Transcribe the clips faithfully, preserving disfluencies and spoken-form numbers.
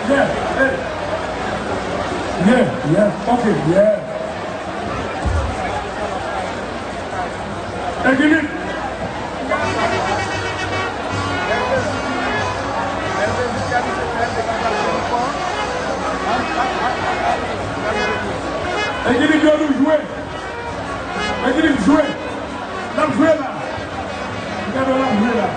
Yeah, hey. Yeah, yeah, okay, yeah. Ekilib. Ekilib, yo nou jwe. Ekilib, jwe. N ap jwe la. Gade, n ap jwe la.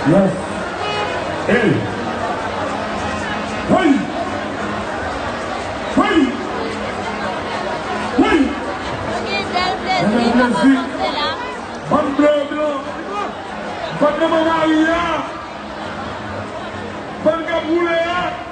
Yes. Hey. Hey. Hey. Hey. Mesdames, messieurs, bann blan blan, bann nan manmari a, bann k ap woule a.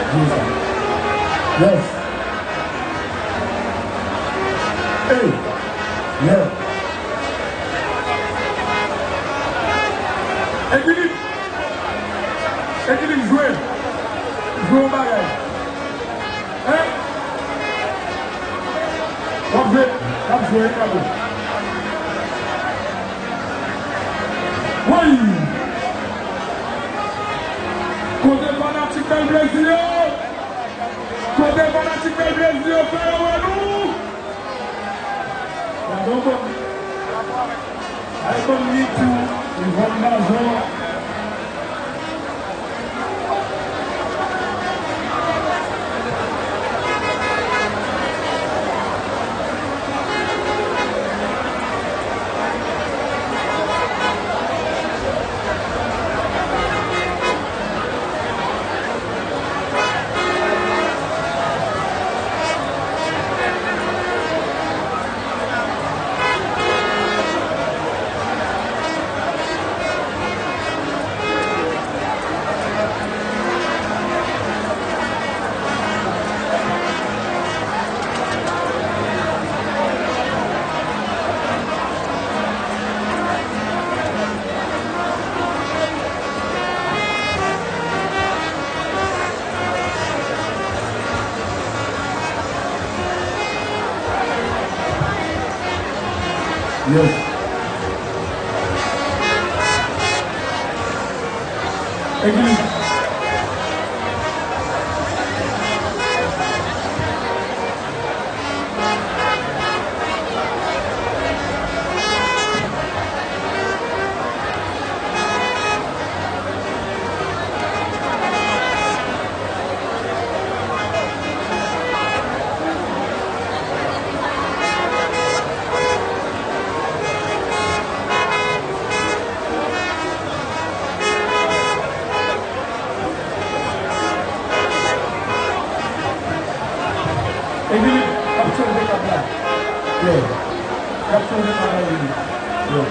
Yes. Hey. Yeah. Ekilib. Ekilib, jwe. Jwe yon bagay. Hein? W ap jwe? W ap jwe, wi, bravo. Woy! Kote fanatik Bèl Plezi yo? Kote fanatik Bèl Plezi yo? Fè yo wè nou! Gade yon bann. Ay, bann li tou, li vann bazon. Yes. Eglise. Epi, l ap chanje kap la. Yo. L ap chanje kap la, Epi. Yo.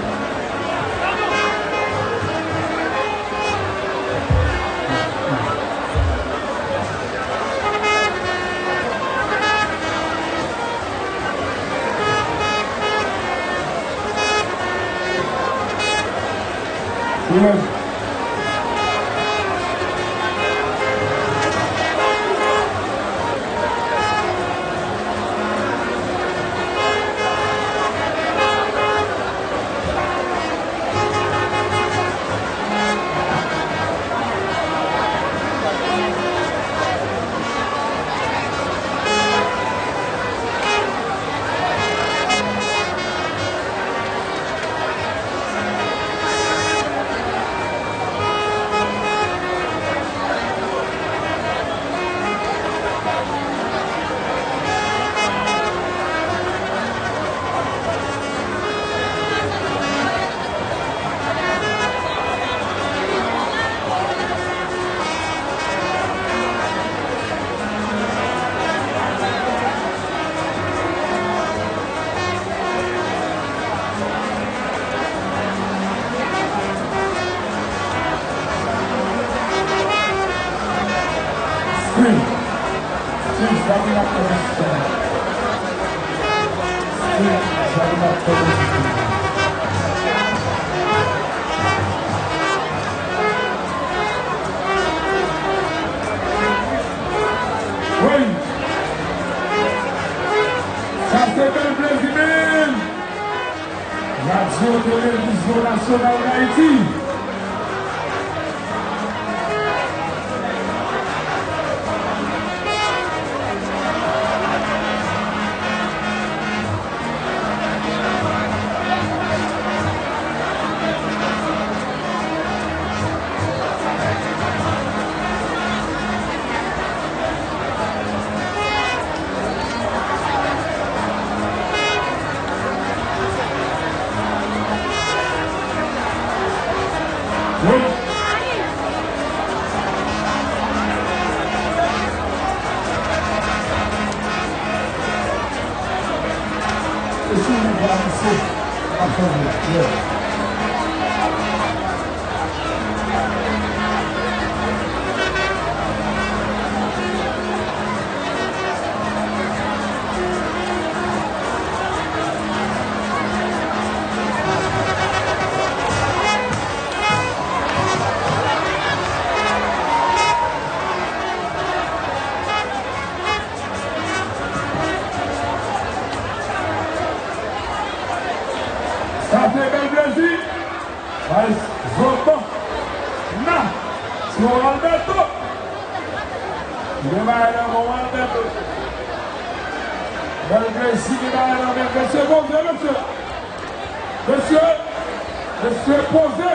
Screen. Please, wrap it up for this song. Screen, wrap it up for this song. Wi. Sa se Bèl Plezi, men. Radyo Televizyon Nasyonal Dayiti. Plezi. Ay, Zobo. Na. Sou Alberto. Gen bagay nan men w, Alberto. Bèl Plezi, gen bagay nan men. Mesye, poze, mesye. Mesye. Mesye, poze.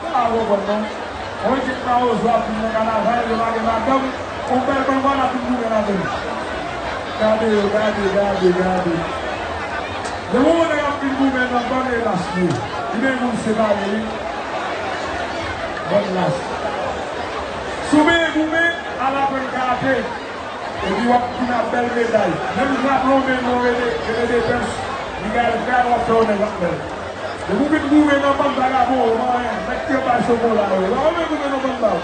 Sa pa bon, non. Yon ekip mawozo ap vin nan kanaval, yo pa gen madanm, yon bèl bann bal ap vin goumen ladan l. Gade yo, gade, gade, gade. Depi yon nèg ap vin goumen nan bann, e lach li ye. Li menm moun separe, wi. Bann lach. Si w benyen goumen, al aprann karate. Epi w ap vin ak bèl meday. Menm drapo w menm, w rele, rele defans, li gade frè w ap fè w nèg ak bèl. Depi w vin goumen nan bann vagabon, w pa anyen. Nèg ki bay chokola yo, w pa renmen goumen nan bann ba w.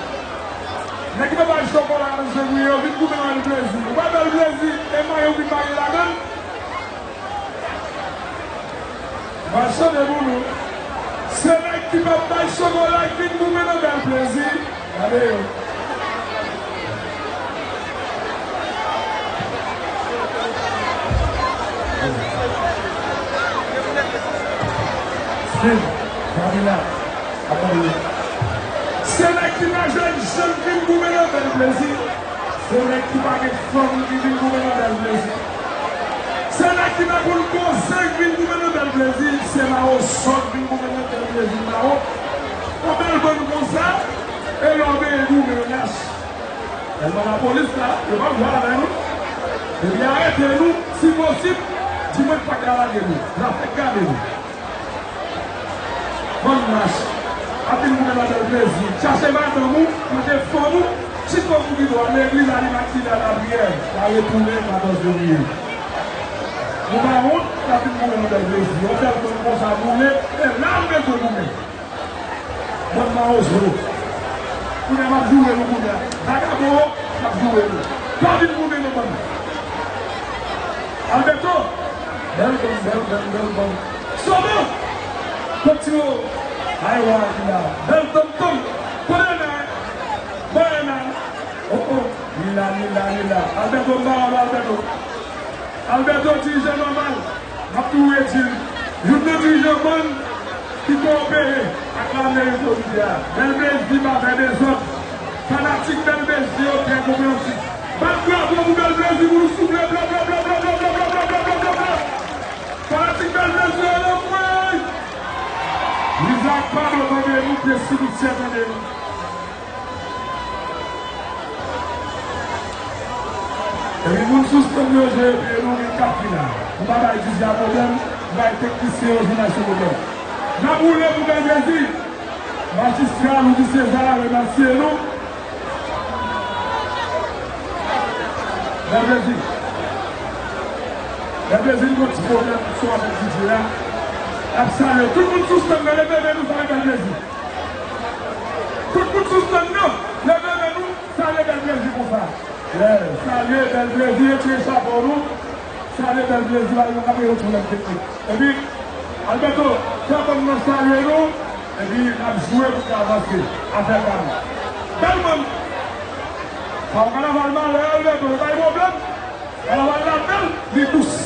Nèg ki bay chokola nan fevriye, yo vin goumen nan Bèl Plezi. Ou pa Bèl Plezi, e mayo w vin marye ladan l. M a chante pou nou. Se nèg ki p ap bay chokola ki vin goumen nan Bèl Plezi. Gade yo. Steve, Fabila, Apollinaire. Se nèg ki pa janm vin goumen nan Bèl Plezi. Se nèg ki pa gen fanm ki vin goumen nan Bèl Plezi. Se nèg ki pa konn koze ki vin goumen nan Bèl Plezi. Se mawosò ki vin goumen nan Bèl Plezi, mawo. Yon bèl bann konsa, e lè w benyen goumen, yo lach. Tèlman lapolis la, yo p ap jwe avè nou. Epi arete nou, si posib, di mwen k pa ka lage nou. Trafik gade nou. Bann lach. Ap vin goumen nan Bèl Plezi. Chache madanm ou, mete fanm ou, chita sou pye w, legliz al imakilen al lapriyè. W a retounen katòz fevriye. Nou pa wont, ap vin goumen nan Bèl Plezi. Yon bèl moun konsa boule, e la nou bezwen goumen. Bann mawozo. Kounye a m ap joure nou kounye a. Vagabon yo, m ap joure nou. Pa vin goumen nan bann. Alberto. Bèl bann, bèl bann, bèl bann. Sòmon! Kòti yo! Ay, wa, li la. Bèl tonton! Kote Nana? Bon, Nana. Oh, oh. Li la, li la, li la. Alberto, m ba w, Alberto. Alberto, dirijan nòmal. M ap tou redi l. Youn nan dirijan bann ki kowopere ak lame otorite a. Bèl Plezi pa fè dezòd. Fanatik Bèl Plezi yo trè konpreyansif. Bat bravo pou Bèl Plezi pou nou, souple. Bla, bla, bla. Fanatik Bèl Plezi yo, anmwey! Lizak, padon, tande nou, pye sou nou, tande nou. Epi moun sou stand yo jere pye nou, gen kat ki la. Nou pa bay DJ a pwoblèm, nou bay teknisyen yo jounal sou pwoblèm. N ap woule pou Bèl Plezi. Majistra Loudy César remèsye nou. Bèl Plezi. Bèl Plezi, nou gon ti pwoblèm sou avèk DJ a. N ap salye tout moun sou stand nan, leve men nou, salye Bèl Plezi. Tout moun sou stand nan, leve men nou, salye Bèl Plezi konsa. Yeah, salye Bèl Plezi, retire chapo nou. Salye Bèl Plezi, la, nou ap gen yon pwoblèm teknik. Epi, Alberto, fè bann nan salye nou, epi n ap joure pou n ka avanse. Afè pa nou. Bèl bann. Sa yon kanaval malè, Alberto, pa gen pwoblèm. Kanaval la bèl, li dous.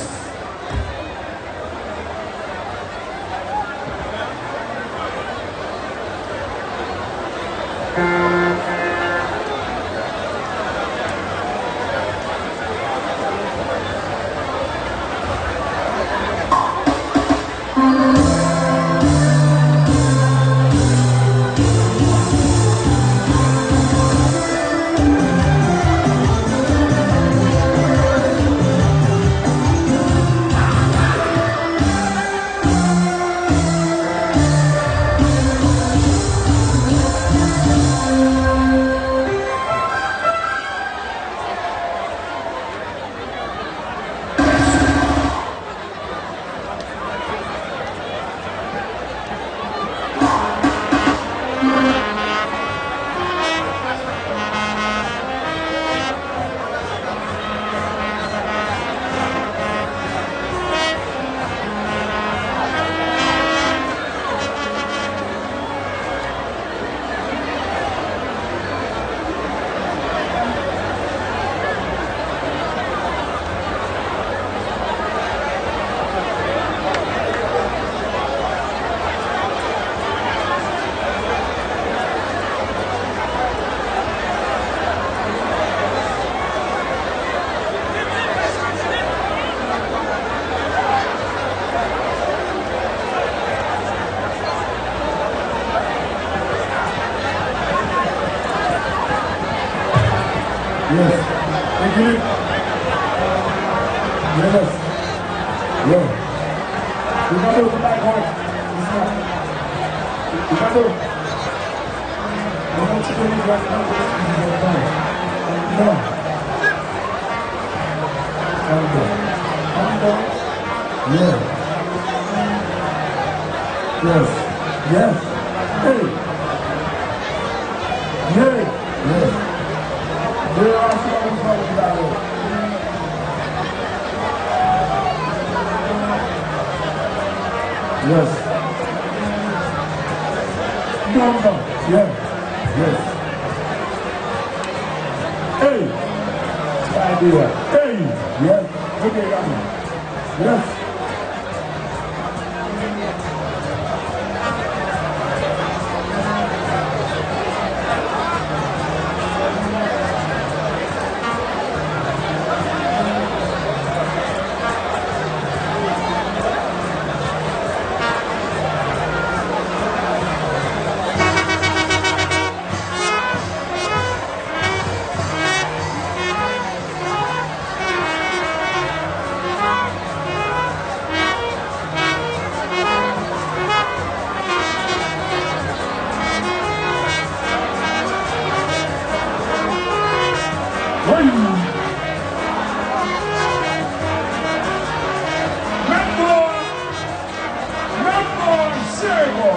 Yes. Thank you. Yes. Yeah. We got those black ones. We got those. We got those. No. Calm down. Calm down. Yeah. Yes. Yes. Hey. Yeah. Yes. Yes. Calm down. Yeah. Yes. Hey. Idea. Hey. Yes. Okay, yes. Hey! Mèt bò! Mèt bò! Sere bò!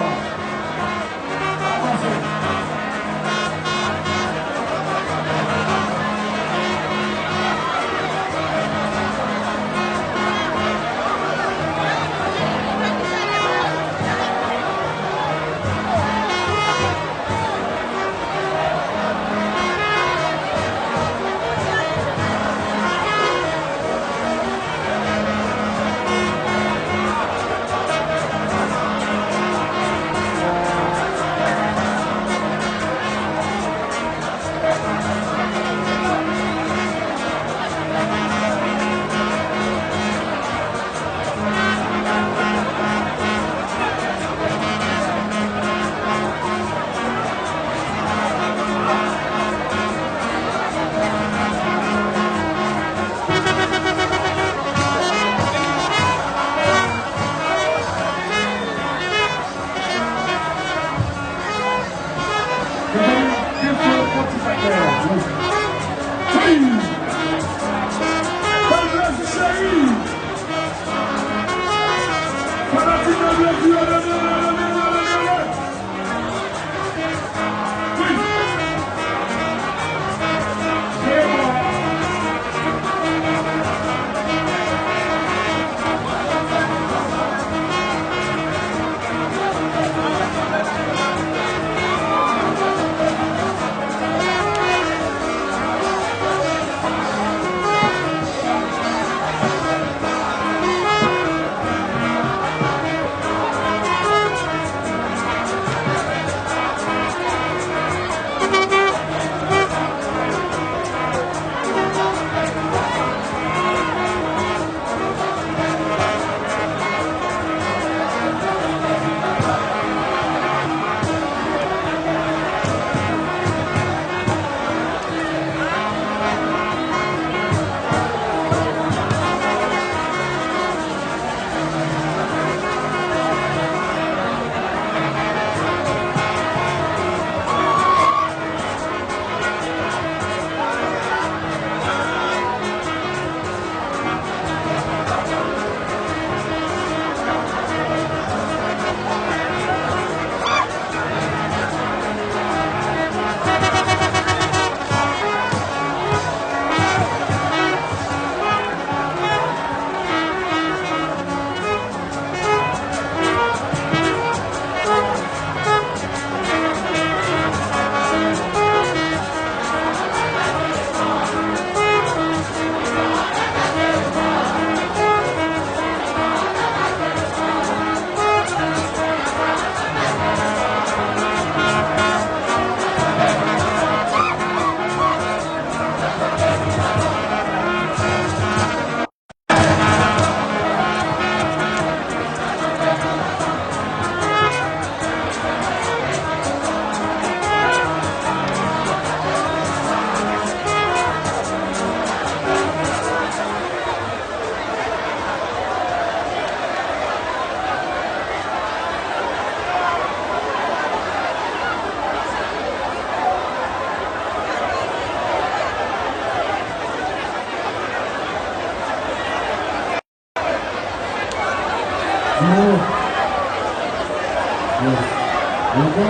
Ankò.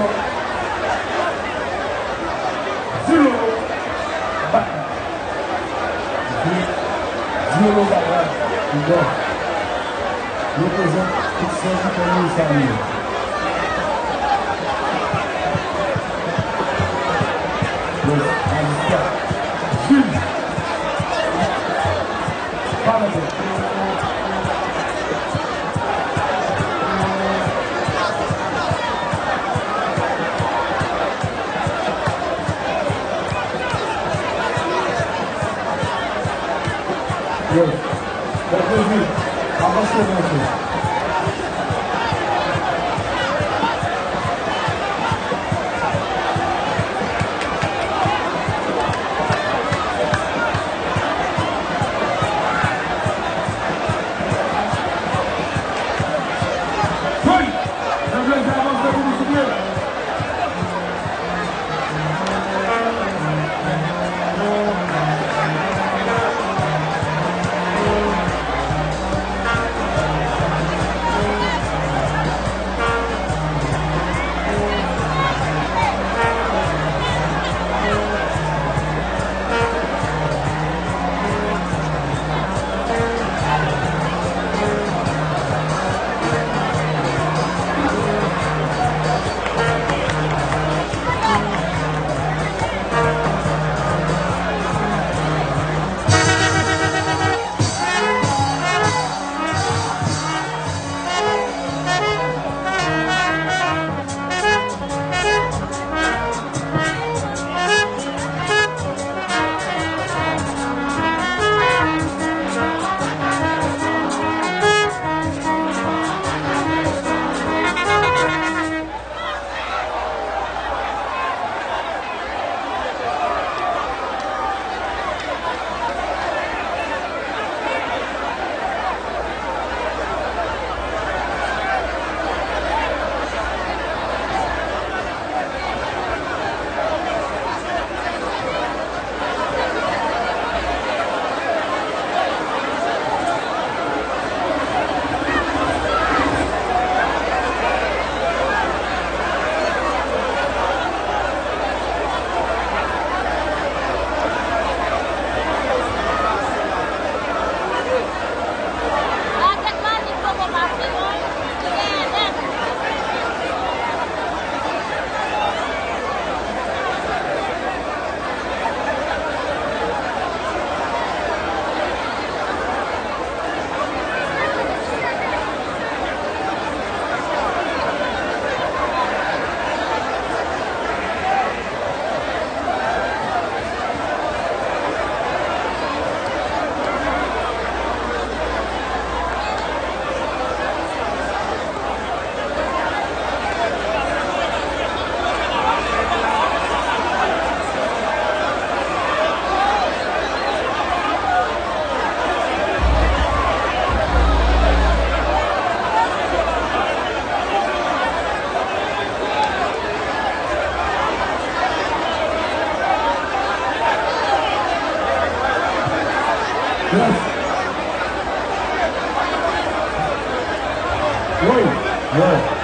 Zero. Baka. Zero. Zero Baka. Ankò. Reprezante tout sèvitè Minis Amyè. Yes, majistra. Jij. Pa nan tèt. Yes. Bèl plezi. Avanse, monchè. Wi! Bèl plezi, avanse pou nou souple. Yes. Wi, wi.